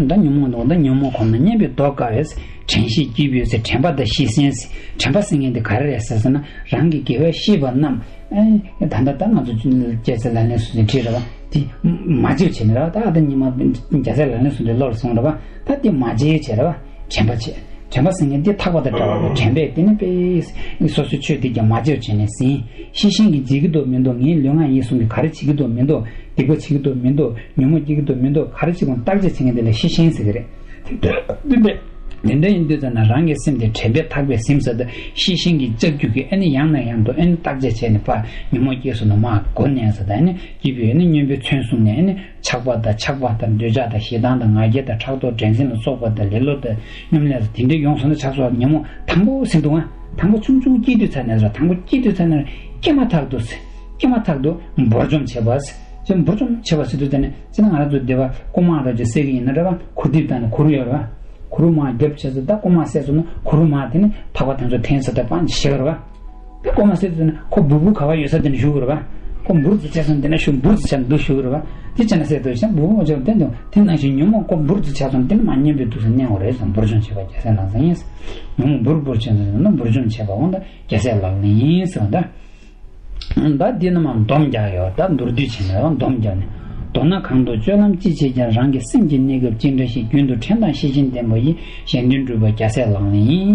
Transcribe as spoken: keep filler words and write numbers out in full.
ད་ཉོན་མོངས་འདུག་ད་ཉོན་མོངས་ཁོ་ན་མཉམ་པའི་མདོ་དཀའ་བས། དྲན་ཤེས་སྐྱེས་བུས་ཟེར། དྲན་པ་དང་ཤེས་བཞིན་ཟེར། དྲན་པ་ཟེར་མཁན་དེ་ག་རེ་རེད་ཟེར་ཟེར་ན། རང་གི་དགེ་བའི་བཤེས་པ་རྣམས། ཨེ། ད་ལྟ་ད་ང་ཚོ་རྒྱལ་སྲས་ལག་ལེན་སོ་སོའི་ཁྲིད་རེད་བ། དེ་མ་བརྗེད་བྱས་ནས་རེད་བ། ད་ཨ་ད་ཉི་མ་རྒྱལ་སྲས་ལག་ལེན་སོ་སོའི་བློ་ལ་སོང་རེད་བ། ད་དེ་མ་བརྗེད་བྱས་རེད་བ། དྲན་པ་བྱེད། དྲན་པ་ཟེར་མཁན་དེ་ཐག་པ་དང་བྲལ་བ་དང་དྲན་པས་དེ་ནི་དཔེ། སོ་སོའི་ཆོས་དེ་ཀྱང་མ་བརྗེད་བྱས་ནས་ཟིན། ཤེས་བཞིན་གྱིས་བརྗེད་ཀྱི་འདུག་མི་འདུག་ངའི་ལུས་ངག་ཡིད་གསུམ་གྱིས་ག་རེ་བྱེད་ཀྱི་འདུག་མི་འདུག་སྡིག་པ་བྱེད་ཀྱི་འདུག་མི་འདུག་ཉོན་མོངས་སྐྱེ་གི་འདུག་མི་འདུག་ག་རེ་བྱེད་ཀྱི་འདུག་བརྟག་དཔྱད་བྱེད་མཁན་དེ་ལ་ཤེས་བཞིན་ཟེར་གི་རེད། དེ་འདྲ་ཡིན་དུས་ཙམ་ན་རང་གི་སེམས་དེ་དྲན་པས་ཐག་པས་ཟིན་ཟེར་དུས། ཤེས་བཞིན་གྱིས་ལྕགས་ཀྱུ་གིས་ཨ་ནི་ཡང་ནས་ཡང་དུ་ཨ་ནི་བརྟག་དཔྱད་བྱས་ནས། ཕར་ཉོན་མོངས་སྐྱེས་སོང་ན་མར་མགོ་ནས་ཟེར་དུས། ཨ་ནི་སྐྱེས་བུས་ཨ་ནི་སྙོམས་པའི་ཚོན་གསུམ་ནས་ཨ་ནི་ཆགས་པ་དང་ཆགས་པ་དང་འདོད་ཆགས་དང་ཞེ་སྡང་དང་ང་རྒྱལ་དང་ཕྲག་དོག་འགྲན་སེམས་ལ་སོགས་པ་དང་ལེ་ལོ་དང་སྙོམ་ལས་དང་དེ་འདྲ་ཡོང་སོང་ན། ཆགས་སོང་ཉོན་མོངས་དང་པོ་ཟིན་འདུག་ཨ། དང་པོ་ཆུང་ཆུང་སྐྱེས་དུས་ཙམ་ནས་ཟེར། དང་པོ་སྐྱེས་དུས་ཙམ་ནས་སྐྱེས་མ་ཐག་ཏུ། སྐྱེས་མ་ཐག་ཏུ་འབུར་འཇོམས་བྱེད་པ། ཅེས་འབུར་འཇོམས་བྱེད་པ་ཟེར་དུས་དེ་ནི། ཅེས་ན་ང་རང་ཚོ་སྡེ་པ་རྐུ་མ་ར་ཅིག་བསད་ཀྱི་ཡིན་ན་རེད་བ། གུར་དེབ་དང་ནི་གུར་ཡོད་རེད་བ། གུར་མར་རྒྱབ་བྱས་ཚོ། ད་རྐུ་མ་བསད་སོང་ན་གུར་མར། དེ་ནི་ཐག་པ་དེ་ཚོ་འཐེན་ཚོ། ད་པང་ཞིག་རེད་བ། ད་རྐུ་མ་བསད་དུས་ནི་ཁོ་འབུར་འབུར་ག་བ་ཡོད་ས་དེ་ནི་གཞུག་རེད་བ། ཁོ་འབུར་དུ་ཆགས་སོང་དེ་ནི་གཞུག་འབུར་དུ་ཆགས་འདུག་གཞུག་རེད་བ། དེ་བྱས་ན་བསད་དུས་ཤིང་འབུར་འབུར་ཆགས་དེ་འདུག་དེ་ནང་བཞིན་ཉོན་མོངས་ཁོ་འབུར་དུ་ཆགས་སོང་དེ་ནི་མར་སྙོམས་པའི་དུས་སུ་མནན་དགོས་རེད་ཟེར། འབུར་འཇོམས་བྱེད་པ་རྒྱལ་སྲས་ལག་ལེན་ཡིན། ཉོན་མོངས་འབུར་འབུར་བྱས་ནས་ན་འབུར་འཇོམས་བྱེད་པ་འོ་ད་རྒྱལ་སྲས་ལག་ལེན་ཡིན་ཟེར་བ་ད། ད་འདི་རྣམས་སྡོམ་རྒྱག་ཡོད། ད་མདོར་བསྡུས་བྱས་ནས་སྡོམ་རྒྱག་ནས། མདོར་ན་གང་དུ་སྤྱོད་ལམ་ཅི་བྱེད་ཀྱང་། རང་གི་སེམས་ཀྱི་གནས་སྐབས་ཅི་འདྲ་ཞིག་རྒྱུན་དུ་དྲན་དང་ཤེས་བཞིན་ལྡན་པ་ཡིས་གཞན་དོན་སྒྲུབ་པ་རྒྱལ་སྲས་ལག་ལེན་ཡིན།